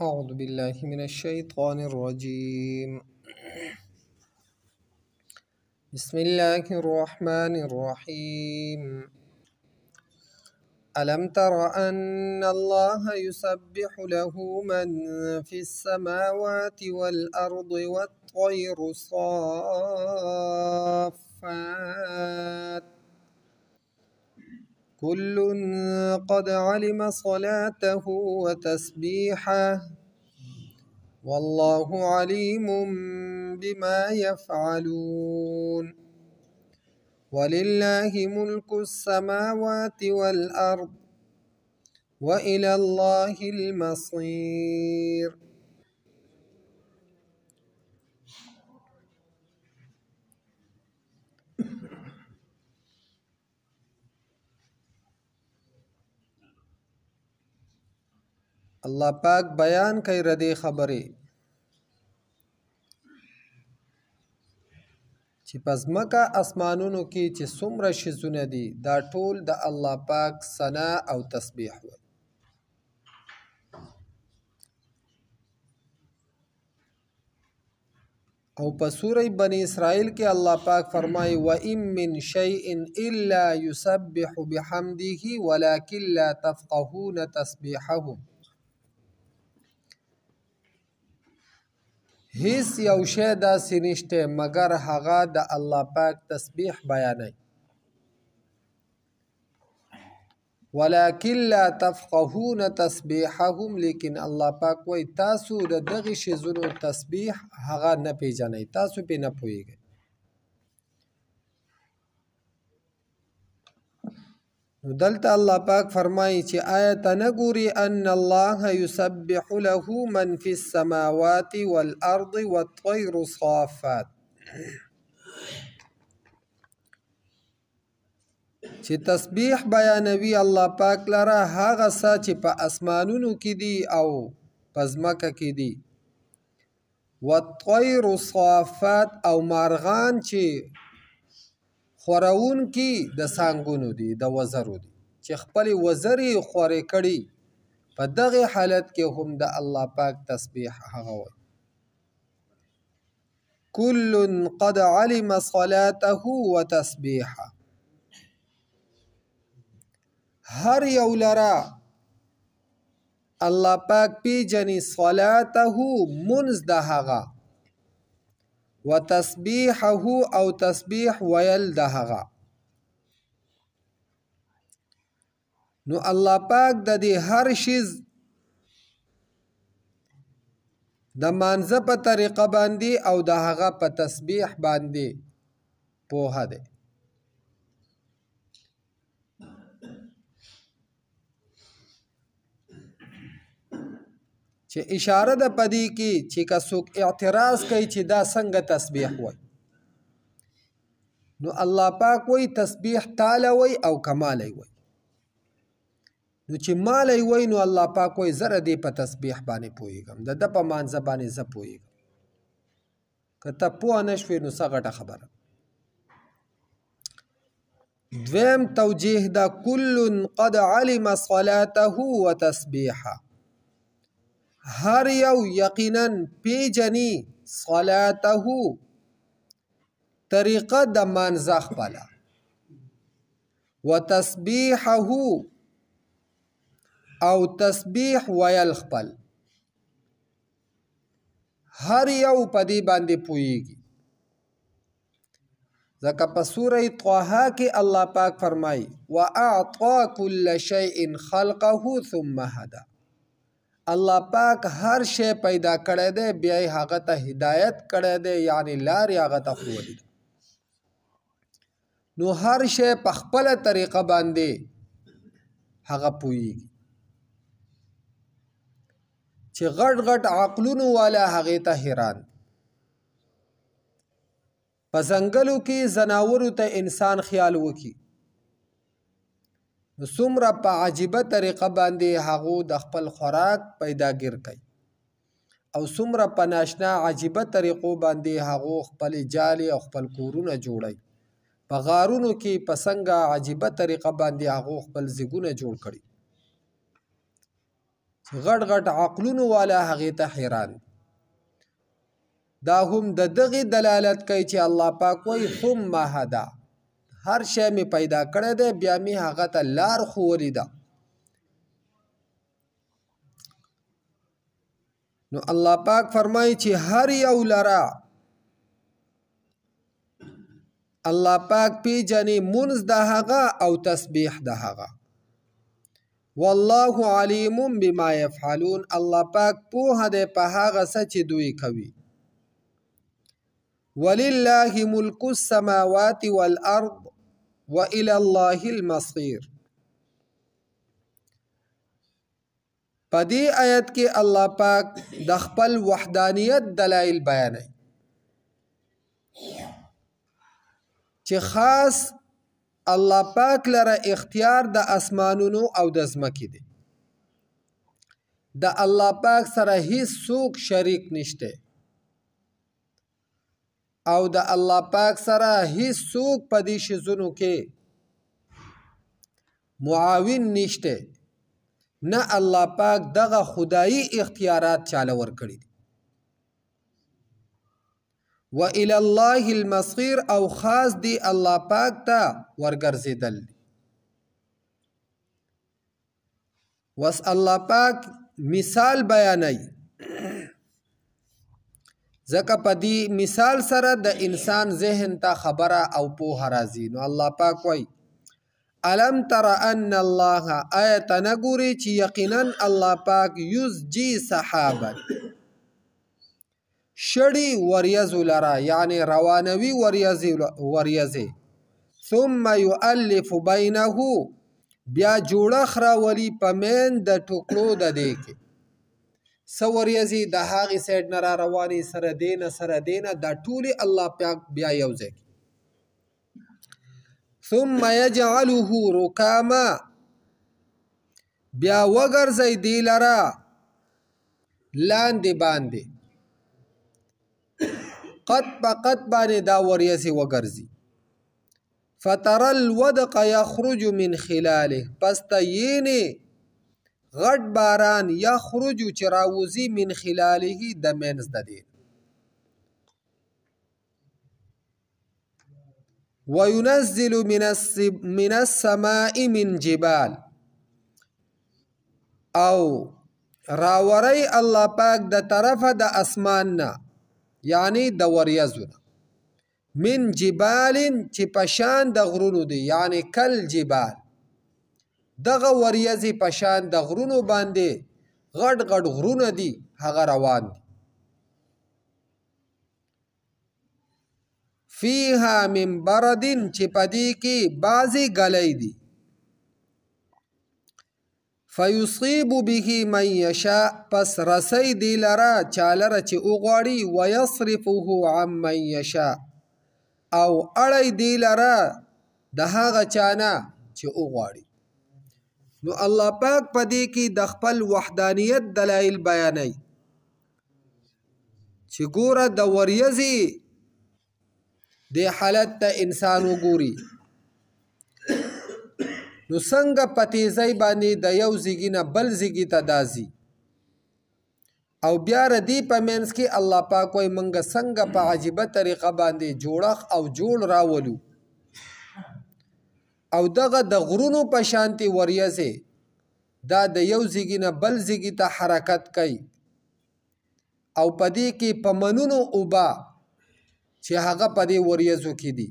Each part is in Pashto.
أعوذ بالله من الشيطان الرجيم. بسم الله الرحمن الرحيم. ألم تر أن الله يسبح له من في السماوات والأرض والطير صافات كل قد علم صلاته وتسبيحه والله عليم بما يفعلون. ولله ملك السماوات والأرض وإلى الله المصير. الله پاک بیان کوي ردې خبرې چې په ځمکه اسمانونو کې چې څومره شیزونه دي دا ټول د الله پاک ثنا او تسبیح وایي. او په سوره بني اسرائیل کې الله پاک فرمایي وَإِن مِّن شَيْءٍ إِلَّا يُسَبِّحُ بِحَمْدِهِ وَلَكِن لَّا تَفْقَهُونَ تَسْبِيحَهُمْ. هیڅ یو شی داسې نشته مګر هغه د الله پاک تسبیح بیانوي. ولكن لا تفقهون تسبیحهم، لیکن الله پاک وایي تاسو د دغې شیزونو تسبیح هغه نه پیژنئ، تاسو پرې نه پوهیږئ. نو دلته الله پاک فرمایي چې آیا ته نه ګوري ان الله یسبح له من فی السماوات والارض والطیر صافات، چې تسبیح بیانوي الله پاک لره هغه څه چې په اسمانونو کې دي او په ځمکه کې دي، والطیر صافات، او مارغان چې خورونکي د څانګونو دي، د وزرو دي، چې خپلې وزرې خورې کړي، په دغه حالت کې هم د الله پاک تسبیح هغه وایي. کل قد علم صلاته وتسبیحه، هر یو لره الله پاک پیژني صلاته منځ د هغه، وتسبیحه او تسبیح ویل د هغه. نو الله پاک د دې هر شیز د مانځه په طریقه باندې او د هغه په تسبیح باندې پوهه دی. چې اشاره ده په دې کې چې که څوک اعتراض کوي چې دا څنګه تسبیح وایي، نو الله پاک وایي تسبیح تاله وایي او کماله وایي. نو چې ماله وایي نو الله پاک وایي زه دې په تسبیح باندې پوهېږم، د ده په مانځه باندې زه پوهېږم. که ته پوه نه شوې نو څه غټه خبره. دویم توجیه ده کل قد علم صلاته وتسبیحه، هر یو یقینا پیژني صلاته طریقه د مانځه خپله، وتسبیحه او تسبیح ویل خپل، هر یو په دې باندې پوهیږي. ځکه په سوره طه کې الله پاک فرمایي وأعطى كل شيء خلقه ثم هدى، الله پاک هر شی پیدا کړی دی بیا یې هغه ته هدایت کړی دی، یعنی لار یې هغه ته ښوولې ده. نو هر شی په خپله طریقه باندې هغه پوهیږي چې غټ غټ عقلونو والا هغې ته حیران. په ځنګلو کې ځناورو ته انسان خیال وکړي نو څومره په عجیبه طریقه باندې هغو د خپل خوراک پیداګیر کوي، او څومره په ناشنا عجیبه طریقو باندې هغو خپلې جالې او خپل کورونه جوړوي. په غارونو کې په څنګه عجیبه طریقه باندې هغو خپل زیګونه جوړ کړي. چې غټ غټ عقلونو والا هغې ته حیران. دا هم د دغې دلالت کوي چې الله پاک وایي ثم هدا، هر شی مې پیدا کړی دی بیا مې هغه ته لار ښوولې ده. نو الله پاک فرمایي چې هر یو لره الله پاک پیژني مونځ د هغه او تسبیح د هغه. والله علیم بما یفعلون، الله پاک پوهه دی په هغه څه چې دوی کوي. ولله ملک السماوات والارض والى الله المصیر. په دې آیت کې الله پاک د خپل وحدانیت دلایل بیانوي چې خاص الله پاک لره اختیار د اسمانونو او د ځمکې دی. د الله پاک سره هیڅ څوک شریک نشته او د الله پاک سره هیڅ څوک په دې شیزونو کې معاون نشته. نه الله پاک دغه خدایي اختیارات چاله ورکړي دي. و الی الله المصیر، او خاص دی الله پاک ته ورګرځېدل دي. وس الله پاک مثال بیانوي، ځکه په دې مثال سره د انسان ذهن ته خبره او پوهه راځي. نو الله پاک وایي الم تر ان الله، آیا ته نه ګورې چې یقینا الله پاک یزجي سحابا، شړي وریځو لره، یعنې روانوي وریځې، ثم یؤلف بینه، بیا جوړښت راولي په مین د ټوکړو د دې کې. څه وریځې د هغې سایډ نه را روانې، سره دې نه سره دې نه، دا ټولې الله پاک بیا یو ځای کړي. ثم یجعله رکاما، بیا وګرځئ دې لره لاندې باندې، قط په قط باندې دا وریځې وګرځي. فترى الودق یخرج من خلاله، پس ته یینې غټ باران یخرج چې راوځي من خلاله د منځ د دې. وینزل من السماء من جبال، او راوری الله پاک د طرفه د اسمان نه، یعنی د وریځو نه، من جبال چې په شان د غرونو دی، یعنی کل جبال، دغه وریځې په شان د غرونو باندې غټ غټ غرونه دي هغه روان دي. فیها من برد، چې په دې کې بعضې ګلۍ دي. فیصیب به من یشاء، پس رسۍ دې لره چا لره چې وغواړي. ویصرفه عن من یشاء، او اړی دې لره د هغه چا نه چې وغواړي. نو الله پاک په دې کې د خپل وحدانیت دلایل بیانوي چې ګوره د وریځې دې حالت ته انسان وګوري نو څنګه په تیزۍ باندې د یو ځیګي نه بل ځیګي ته داځي، او بیا ردی په منځ کې الله پاک وایي موږ څنګه په عجیبه طریقه باندې جوړښت او جوړ راولو. او دغه د غرونو په شانتې وریځې دا د یو ځیګي نه بل ځیګي ته حرکت کوي، او په دې کې په منونو اوبه چې هغه په دې وریځو کې دي،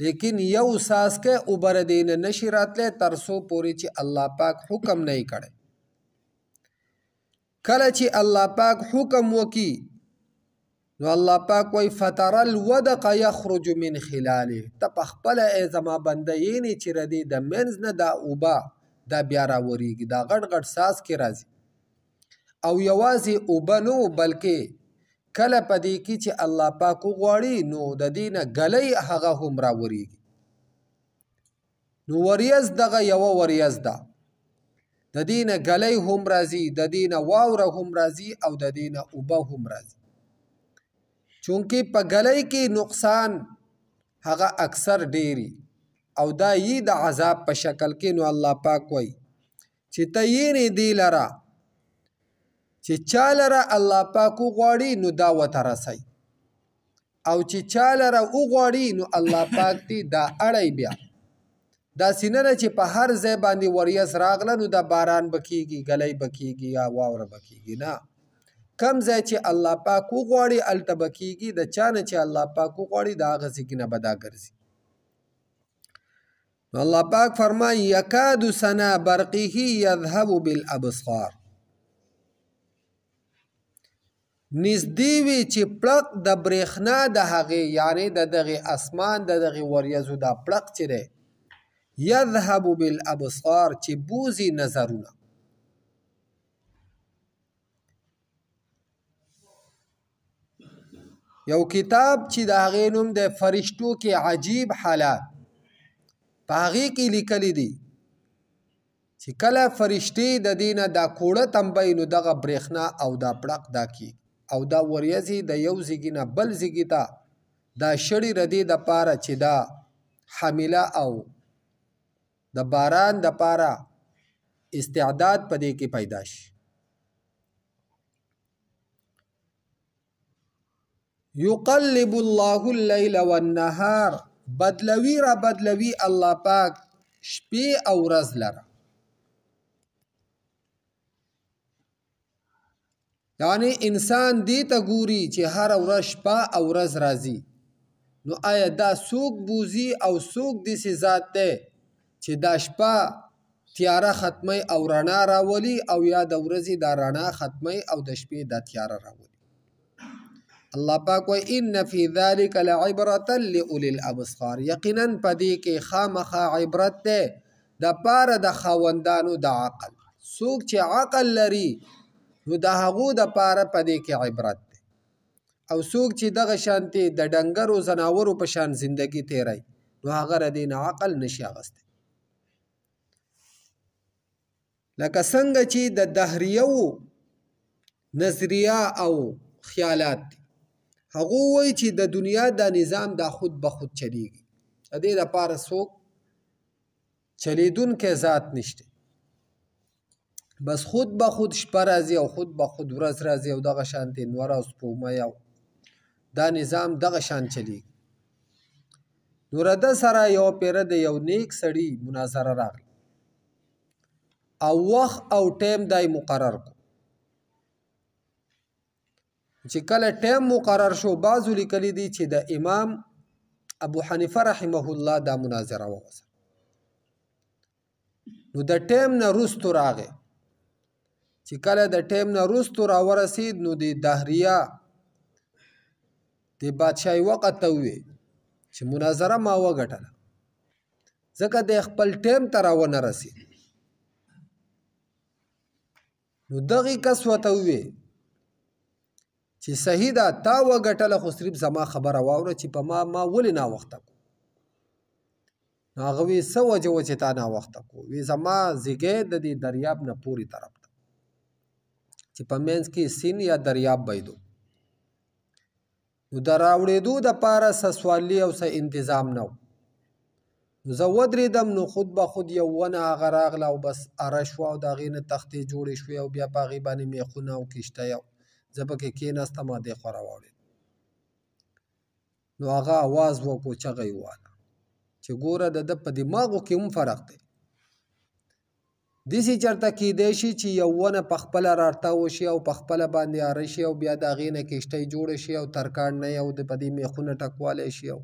لیکن یو څاڅکی اوبه له دې نه نشي راتلی تر څو پورې چې الله پاک حکم نه یې کړی. کله چې الله پاک حکم وکي نو الله پاک وایي فترى الودق یخرج من خلاله، ته په خپله ای زما بنده یینې چې له دې د منځ نه دا اوبه دا بیا راورېږي، دا غټ غټ څاڅکي راځي. او یوازې اوبه نه بلکې کله په دې کې چې الله پاک وغواړي نو د دې نه ګلۍ هغه هم راورېږي. نو وریځ دغه یوه وریځ ده، د دې نه ګلۍ هم راځي، د دې نه واوره هم راځي، او د دې نه اوبه هم راځي. چونکې په ګلۍ کې نقصان هغه اکثر ډېری او دا یي د عذاب په شکل کې. نو الله پاک وایي چې ته یې دی لره چې چا لره الله پاک وغواړي نو دا ورته رسوي، او چې چا لره وغواړي نو الله پاک دې دا اړوي. بیا داسې نه ده چې په هر ځای باندې وریځ راغله نو دا باران به کېږي، ږلۍ به کېږي یا واوره به کېږي. نه، کم ځای چې الله پاک وغواړي هلته به کېږي، د چا نه چې الله پاک وغواړي د هغه ځای نه به دا ګرځي. نو الله پاک فرمایي یکاد سنا برقه یذهب بالابصار، نږدې وي چې پړق د برېښنا د هغې، یعنې د دغې اسمان د دغې وریځو دا پړق چې دی، یذهب بالابصار، چې بوځي نظرونه. یو کتاب چې د هغې نوم دی فرشتو کې عجیب حالات، په هغې کې لیکلي دي چې کله فرشتې د دې نه دا کوړه تنبوي نو دغه برېښنا او دا پړق دا کېږي، او دا وریځې د یو ځګي نه بل ځګي ته دا شړي ردې دپاره چې دا حامله او د باران دپاره استعداد په دې کې پیدا شي. یقلب الله اللیل والنهار، بدلوي را بدلوي الله پاک شپې او ورځ لره. یعنی انسان دې ته ګوري چې هره ورځ شپه او ورځ راځي، نو آیا دا څوک بوځي او څوک داسې ذات دی چې دا شپه تیاره ختموي او رڼا راولي، او یا د ورځې دا رڼا ختموي او د شپې دا تیاره راولي؟ الله پاک وایي ان فی ذلک لعبرة لأولی الابصار، یقینا په دې کې خامخا عبرت دی د پاره د خاوندانو د عقل. څوک چې عقل لري نو د هغو د پاره په دې کې عبرت دی، او څوک چې دغه شانتې د ډنګرو ځناورو په شان زندګي تېروي نو هغه له دې نه عقل نشي اخیستی. لکه څنګه چې د دهریو نظریه او خیالات دي، هغو وایي چې د دنیا دا نظام دا خود به خود چلیږي، د دې دپاره څوک چلیدونکی ذات نشته، بس خود به خود شپه راځي او خود به خود ورځ راځي او دغه شانتې نور او سپوږمۍ او دا نظام دغه شان چلیږي. نو ده سره یو پیره د یو نیک سړي مناظره راغله او وخت او ټایم دای مقرر کو. چې کله ټایم مقرر شو، بعضو لیکلي دي چې د امام ابو حنیفه رحمه الله دا مناظره ووسه. نو د ټایم نه وروستو راغی، چې کله د ټایم نه وروستو راورسید نو د دهریه د بادشاهي وخت ته ووی چې مناظره ما وګټله، ځکه د خپل ټایم ته راونه رسید. نو دغې کس ورته ووی چې صحیح ده، تا وګټله، خو صرف زما خبره واوره چې په ما ما ولې ناوخته کو. نو هغه وی څه وجه وه چې تا ناوخته کو؟ وی زما ځیګی د دې دریاب نه پورې طرف ته چې په منځ کې سین یا دریاب بهیدو، نو د راوړېدو دپاره څه سوالي او څه انتظام نه و. نو زه ودرېدم، نو خود به خود یو ونه هغه راغله او بس اره شوه او د هغې نه تختې جوړې شوې او بیا په هغې باندې میخونه او کښتۍ او زه پکې کېناستم او دې خوا راواوړېدم. نو هغه اواز وکړو، چغه یې ووهله چې ګوره د ده په دماغو کې هم فرق دی، داسې چېرته کېدی شي چې یو ونه په خپله رارتاو شي او په خپله باندې اره شي او بیا د هغې نه کښتۍ جوړه شي او ترکاڼ نه او د په دې میخونه ټکوالی شي او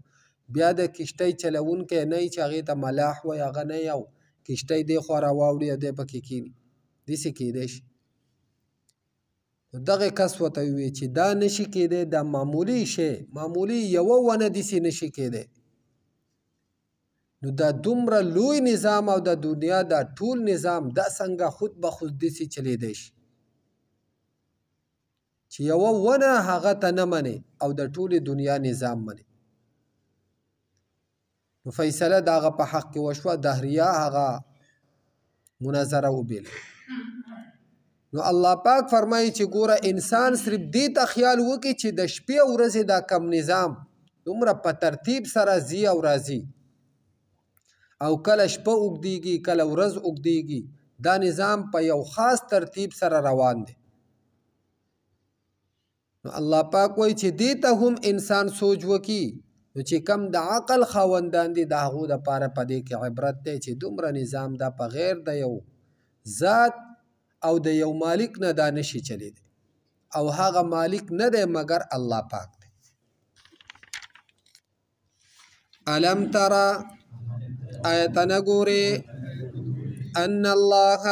بیا د کښتۍ چلوونکی نه چې هغې ته ملاح وایي هغه نه او کښتۍ دې خوا راواوړي او دی پکې کښېني، داسې کېدی شي. نو دغه کس ورته وویل چې دا نشي کېدی، دا معمولي شی، معمولي یوه ونه داسې نشي کېدی. نو دا دومره لوی نظام او د دنیا دا ټول نظام دا څنګه خود به خود داسې چلیدی شي چې یوه ونه هغه ته نه منې او د ټولې دنیا نظام منې. نو فیصله د هغه په حق کې وشوه، دهریه هغه مناظره وبېله. نو الله پاک فرمایي چې ګوره انسان صرف دې ته خیال وکړي چې د شپې او ورځې دا کم نظام دومره په ترتیب سره ځي او راځي، او کله شپه اوږدېږي کله ورځ اوږدېږي، دا نظام په یو خاص ترتیب سره روان دی. نو الله پاک وایي چې دې ته هم انسان سوچ وکړي، نو چې کم د عقل خاوندان دي د هغو دپاره په دې کې عبرت دی چې دومره نظام دا په غیر د یو ذات او د یو مالک نه دا نشي چلیدی، او هغه مالک نه دی مګر الله پاک دی. الم ترى آیا ته نه ګورې ان الله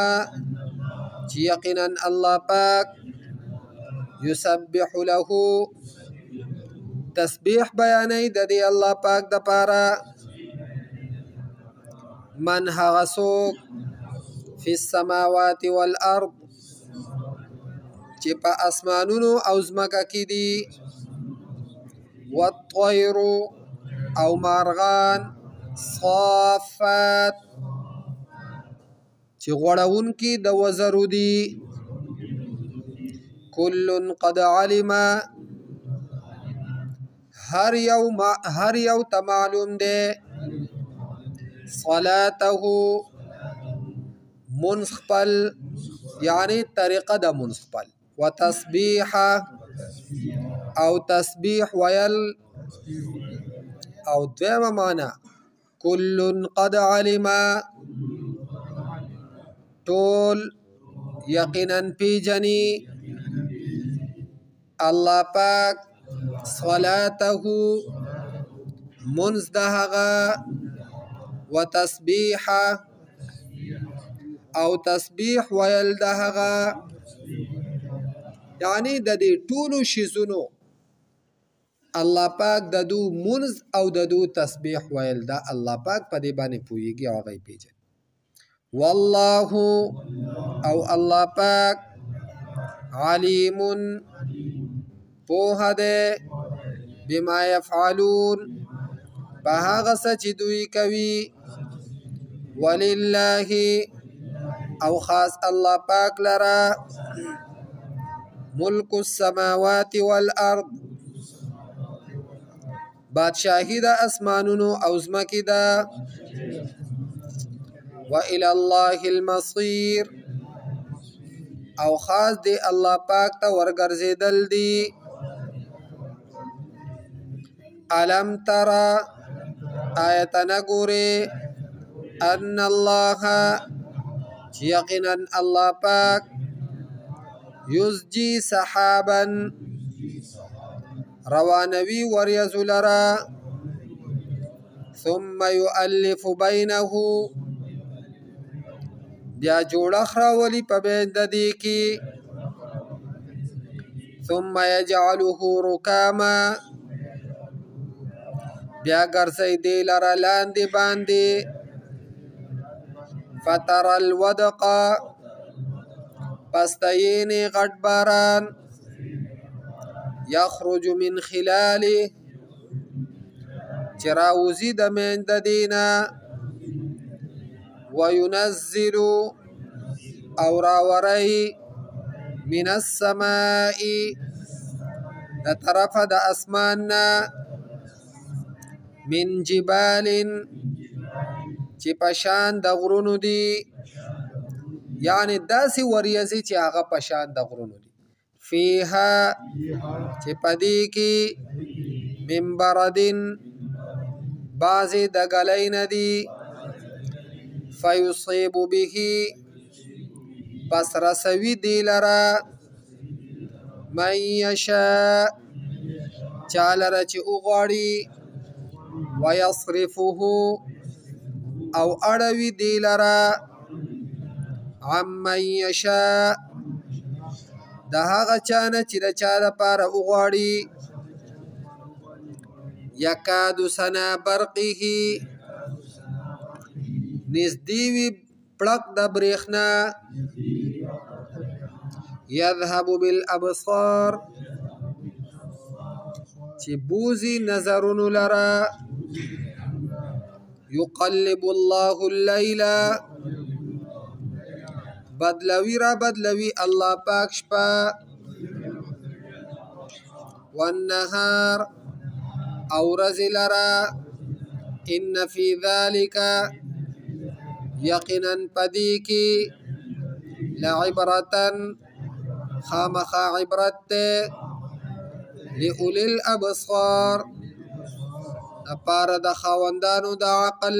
چې یقینا الله پاک یسبح له تسبیح بیانوي د دې الله پاک دپاره من هغه څوک فی السماوات والارض چې په اسمانونو او ځمکه کې دي، والطیر او مارغان صافات چې غوړونکي د وزرو دي، کل قد علم هر یو ته معلوم دی صلاته منځ خپل، یعنی طریقه د منځ خپل، وتسبیح او تسبیح ویل. او دویمه معنا کل قد علم ټول یقینا پیژني الله پاک صلاته منځ د هغه وتسبیح او تسبیح ویل د هغه، یعنی د دې ټولو شیزونو الله پاک د دو منځ او د دو تسبیح ویل دا الله پاک په دې باندې پوهیږي او هغه یې پېژني. والله او الله پاک علیم پوهه دی بما یفعلون په هغه څه چې دوی کوي. ولله او خاص الله پاک لره ملک السماوات والارض بادشاهي د اسمانونو او ځمکې ده. وإلى الله المصير او خاص دی الله پاک ته ورګرځېدل دي. الم ترى آیا ته نه ګورې ان الله چې یقینا الله پاک یزجي سحابا روانوي وریځو لره، ثم یؤلف بینه بیا جوړښت راولي په بین د دې کې، ثم یجعله رکاما بیا ګرځوي دې لره لاندې باندې، فترى الودق پس ته یې غټ باران، یخرج من خلاله چې راوځي د منځ د دې نه، وینزل او راوری من السماء د طرفه د اسمان نه، من جبال چې په شان د غرونو دي، یعنی داسې وریځې چې هغه په شان د غرونو دي، فیها چې په دې کې من بردن بعضې د ږلۍ نه دي، فیصیب به پس رسوي دې لره من یشاء چا لره چې وغواړي، ویصرفه او اړوي دې لره عمن یشاء د هغه چا نه چې د چا دپاره وغواړي. یکاد سنا برقه نږدې وي پړق د برېښنا، یذهب بالابصار چې بوځي نظرونو لره، یقلب الله اللیل بدلوي را بدلوي الله پاک شپه، والنهار او ورځې لره، ان فی ذلک یقینا په دې کې لعبرة خامخا عبرت ته لأولی الابصار لپاره د خاوندانو د عقل.